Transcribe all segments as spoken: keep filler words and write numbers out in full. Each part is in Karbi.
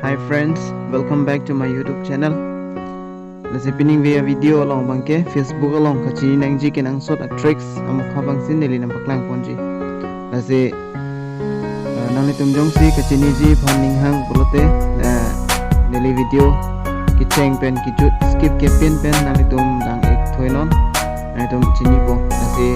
Hi friends, welcome back to my YouTube channel. Lasi pining ave a-video along abangke Facebook along kachini nangji kenangsot a-tricks amokha abangsi neli nangpaklang ponji. Lasi, uh, nanglitum jongsi kachiniji aphan ninghang pulote, uh, neli video kecheng pen kejut skip kepin pen nanglitum lang-ik thoi non. Nanglitum chinipo. Lasi,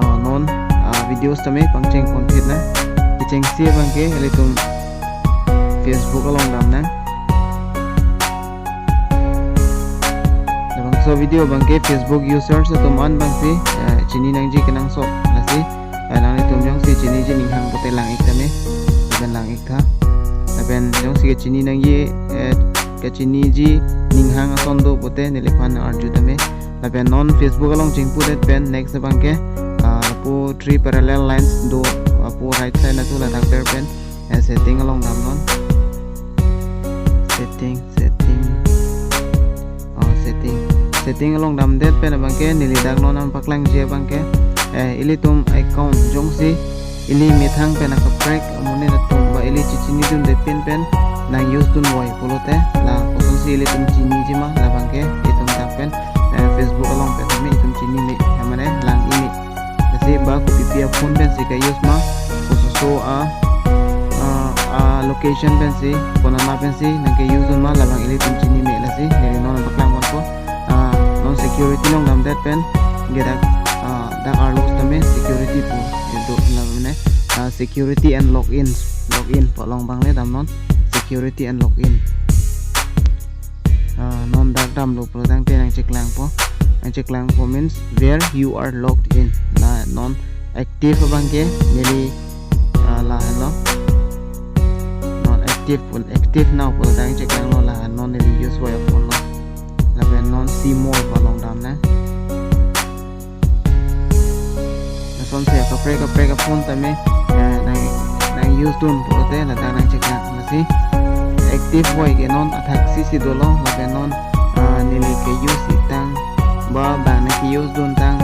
uh, non, uh, video sitame pangcheng pon phit nang. Kechengsi abangke ilitum Facebook along dam nang. Labangso video abangke Facebook users atum an abangsi, eh, chini nangji kenangsot. Lasi, eh, nanglitum jongsi chiniji ninghang pulote lang-ik tame. Lapen lang-ik tha. Lapen jongsi kachini nangji, eh, kachiniji ninghang ason do pulote neliphan arju tame. Lapen non Facebook along chingpudet pen next abangke, ah, lapu three parallel lines do, lapu right side natu ladak ber pen, eh, setting along dam non. Setting, setting. Oh, setting. Setting along damdet pen abangke neli dak non nangpaklangji abangke, eh, ilitum account jongsi ili methang pen akaprek amonit atum ba ili chechinidunde pin pen nang-use dunvoi pulote la kosonsi ilitum chiniji ma, labangke itum dak pen, eh, Facebook along pen tame itum chini me, eh, mane lang-ik me. Lasi ba kopipi a-phone pensi ka-use ma, kososo a, a, a-location pensi, konana pensi nangke-use dun ma, labang ilitum chini me. Lasi neli non nangpaklang ponpo. Ah, non security along damdet pen, ge dak, ah, dak arlo sitame security pu do, la mane, ah, security and login, login pu along abang le dam non, security and login. Ah, non dak damlo pulo tangte nangcheklangpo. Nangcheklangpo means where you are logged in. La non active abangke neli, ah, lahenlo. Non active pu, active now pulo tangte cheklanglo, la non neli use voi a-phone lo. Lapen non see more pu along dam nang. Lasonsi akaprek kaprek a-phone tame, eh, nang, nang-use dun pulote ladak nangcheklang. Lasi active voi ke non athaksi si dolo, lapen non, ah, neli ke-use itang ba bang nangke-use duntang,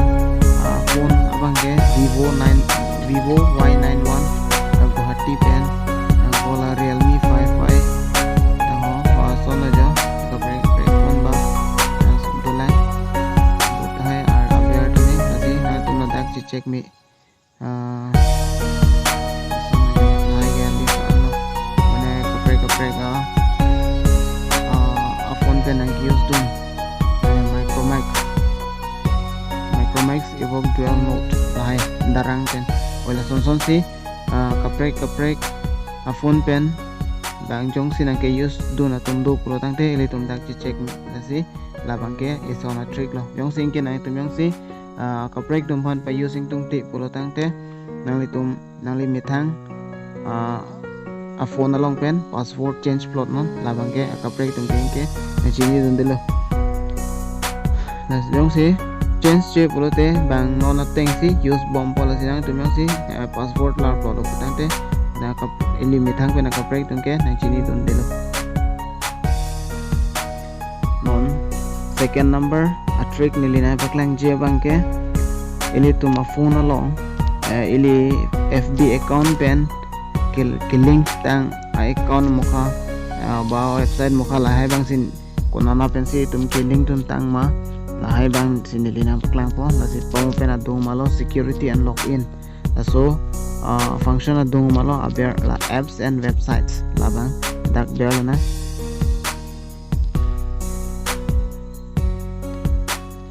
ah, phone abangke Vivo nine, Vivo Y nine one, ah, Guwahati pen, ah, kola Realme five Y, ah, ho, ah, son aja, kaprek kaprek phone ba, ah, son dolang. Tahai ar aber tame, lasi nangtum ladak chechek me. Ah, lahai ke andi sa ano, mane kaprek kaprek a, ah, a-phone pen nang-use dun. Mane Micromax, Micromax Evoke Dual Mode lahai darang pen. Oi lason sonsi, ah, kaprek kaprek a-phone pen bang jongsi nangke-use dun atum do pulo tangte ilitum dak chechek me. Lasi labangke ison a-trick lo. Jongsi ingke nangtum jongsi, ah, kaprek atum aphan pa-use ingtungte pulo tangte nanglitum, nangli methang, ah, a-phone along pen password change plot non, labangke akaprek atum ke ingke nangchinidundelo. Lasi jongsi change-je pulote bang non atengsi use bompo, lasi nangtum jongsi, eh, password lar plotlo pu tangte nang kap-, ili methang pen akaprek atum ke nangchinidundelo. Non second number a-trick neli nangpaklangji abangke, ilitum a-phone along, eh, ili F B account pen ke-, ke-link tang a-account mokha, ah, ba website mokha lahai abangsi konana pensi itum ke-link duntang ma, lahai abangsi neli nangpaklangpo. Lasi pamo pen adung malo security and login. Laso, ah, function adung malo aber la apps and websites, labang dak ber nang.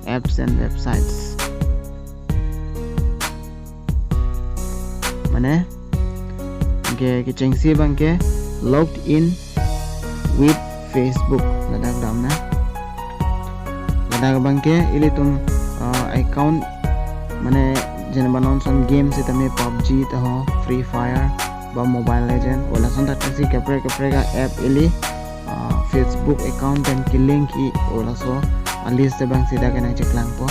Apps and websites. Mane, ke, kechengsi abangke logged in with Facebook. Ladak dam nang. Ladak abangke ilitum, ah, account, mane, jena ba non son game sitame PUBG taho, Free Fire, ba Mobile Legend, oi lason thaksi kaprek kaprek a-app ili, ah, Facebook account pen ke-link-i, oi laso a-list abangsi dak nangcheklangpo.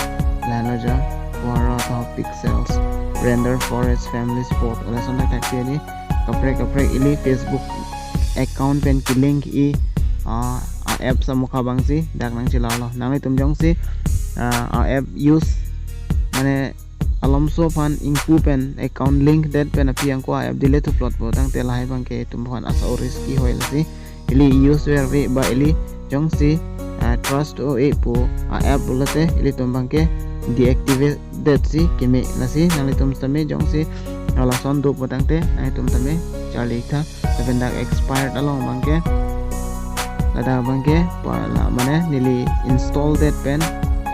Lahelo jo, Quora taho, Pixels, Render Forest, Family Sport, oi lason thaksi ili kaprek kaprek ili Facebook account pen ke-link-i, ah, a-apps amokha abangsi dak nangchelalo. Nanglitum jongsi, ah, a-app use, mane, alomso aphan ingpu pen account link det pen aphi angko a-app delete thuplot pulo tangte lahai abangke itum aphan asa o-risky hoi. Lasi ili use verve ba ili jongsi, ah, trust o-e pu a-app pulote ilitum abangke deactivate si keme. Lasi nanglitum sitame jongsi, ah, lason do putangte nanglitum tame charli tha. Lapen dak expired along abangke, ladak abangke pa la mane neli install det pen,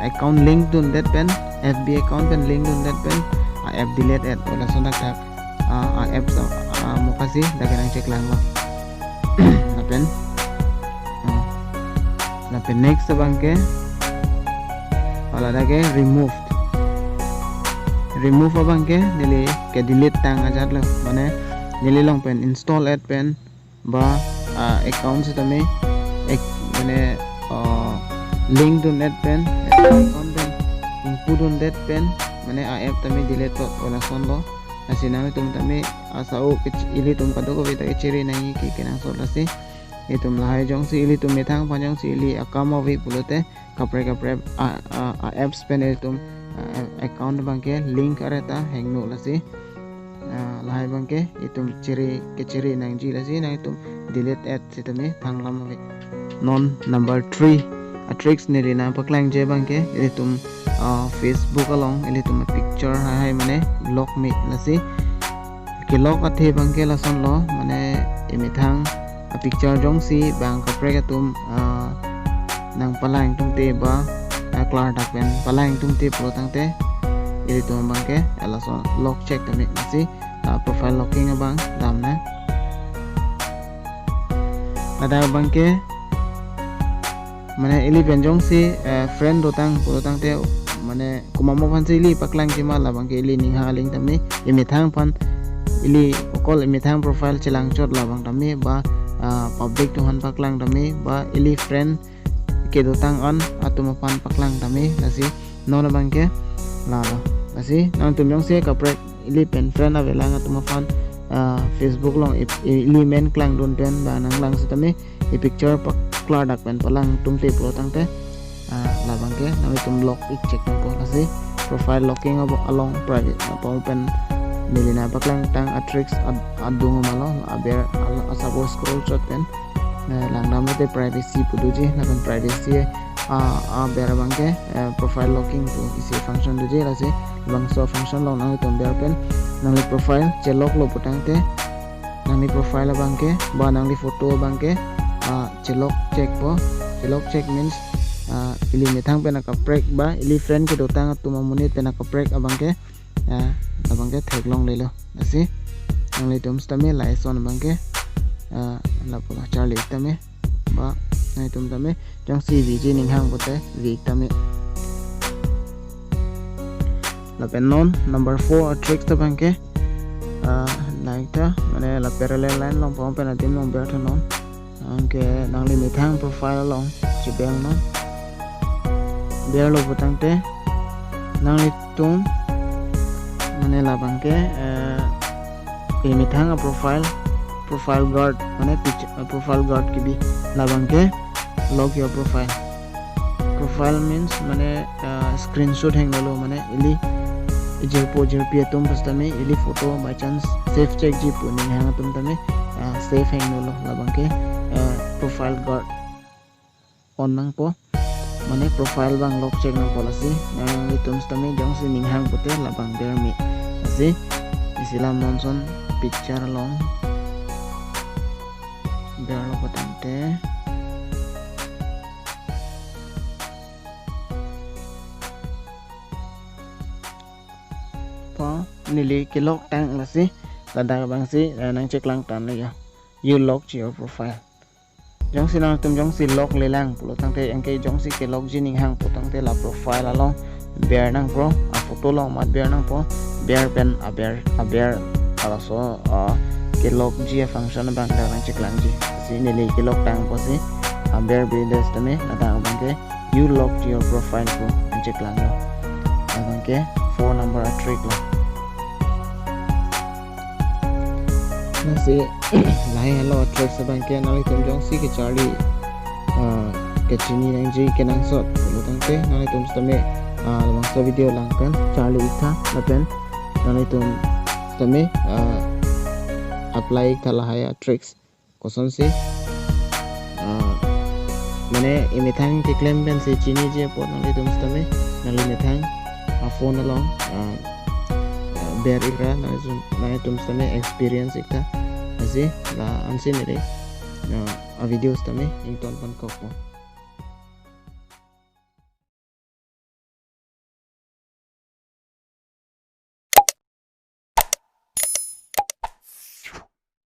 account link dundet pen, F B account pen link dundet pen a-app delete et, o lason dak dak, ah, a-app so, ah, mukasi dak nangcheklanglo. Lapen, ah, lapen next abangke, o ladak ke removed. Remove abangke neli ke delete tang ajatlo, mane neli along pen install et pen ba, ah, account sitame ek, mane, ah, link dun et pen, account pen ingpu dundet pen, mane a-app tame delete lo, o lasonlo. Lasi nanglitum tame asao ke ilitum kadokave ta kechiri nangji ke kenangsot lasi. Itum lahai jongsi ilitum methang aphan jongsi ili akam ave pulote kaprek kaprek a, a, a-apps pen ilitum, ah, account abangke link areta hingno lasi. Ah, lahai abangke itum chiri kechiri nangji lasi nanglitum delete et sitame thanglam ave. Non number three a-tricks neli nangpaklangji abangke ilitum, ah, Facebook along ilitum picture haihai mane lock me lasi. Kelock athe abangke lasonlo, mane imethang a-picture jongsi bang kaprek atum, ah, nangpalang tungte ba, ah, klardak pen palang tungte pulotangte ilitum abangke lason lock check tame lasi, ah, profile locking abang damnang. Ladak abangke mane ili pen jongsi, eh, friend dotang pulotangte mane komat aphansi ili paklangji ma, labangke ili ninghang aling tame, imethang aphan ili okol imethang profile chelangchot labang tame ba, ah, public atum aphan paklang tame ba ili friend kedotang an atum aphan paklang tame lasi. Non abangke lalo. Lasi nangtum jongsi kaprek ili pen friend avelang atum aphan, ah, Facebook along ip-, ili men klangdun pen ba nanglang sitame i-picture paklardak pen palang tungte pulotangte, ah, labangke nanglitum lock ik check nangpo. Lasi profile locking abo along private apa pen neli nangpaklangtang a-tricks ad-, adung amalo aber al-, asabo scroll chot pen, eh, langdam lote privacy pu doji, lapen privacy, ah, aber abangke, eh, profile locking pu isi function doji. Lasi labangso function along nanglitum ber pen nangli profile chelock lo putangte nangli profile abangke ba nangli photo abangke, ah, chelock check po. Chelock check means, ah, ili methang pen akaprek ba ili friend kedotang atum amonit pen akaprek abangke, ah, abangke theklonglelo. Lasi nanglitum sitame lason abangke, ah, lapulo charli tame ba nanglitum tame jongsi viji ninghang pote vi tame. Lapen non number four a-tricks abangke, ah, like ta, mane la parallel line along pon pen adim along ber tha non. Anke nangli methang profile along chibeng non. Berlo putangte nanglitum mane labangke, eh, imethang a-profile, profile guard, mane pic-, eh, profile guard kebi labangke lock your profile. Profile means mane, ah, screenshot hinglo, mane ili ijirpo jirpi atum pusitame ili photo by chance save check ji pu ninghang atum tame, ah, save hinglo labangke, ah, profile guard on nangpo. Mane profile abang lock check nangpo. Lasi nanglitum sitame jongsi ninghang pote labang ber me. Lasi isi lam non son picture along berlo putangte. Po neli kelock tang lasi ladak abangsi, eh, nangcheklangtang lo ya. You locked your profile. Jongsi nangtum jongsi lock lelang pulotangte, anke jongsi kelock ji ninghang putangte la profile along ber nangpo, a-photo along mat ber nangpo, ber pen aber, aber alaso, ah, kelock ji a-function abang dak nangcheklangji. Lasi neli kelock tangpo si aber bridges tame ladak abangke you locked your profile pu nangcheklanglo. Abangke four number a-trick lo. Lasi lahai helo a-tricks abangke nanglitum jongsi kecharli, ah, kechini nangji kenangsot pulotangte nanglitum sitame, ah, labangso video lang pen charli ik tha lapen nanglitum sitame, ah, apply ik tha lahai a-tricks. Kosonsi Mane emethang keklem pensi chiniji apot nanglitum sitame, nangli methang a-phone along, ah, ah, ber ikra, nanglitum, nanglitum sitame experience ik tha. Lasi la-ansi neli, ah, a-video sitame ington pon kokpo.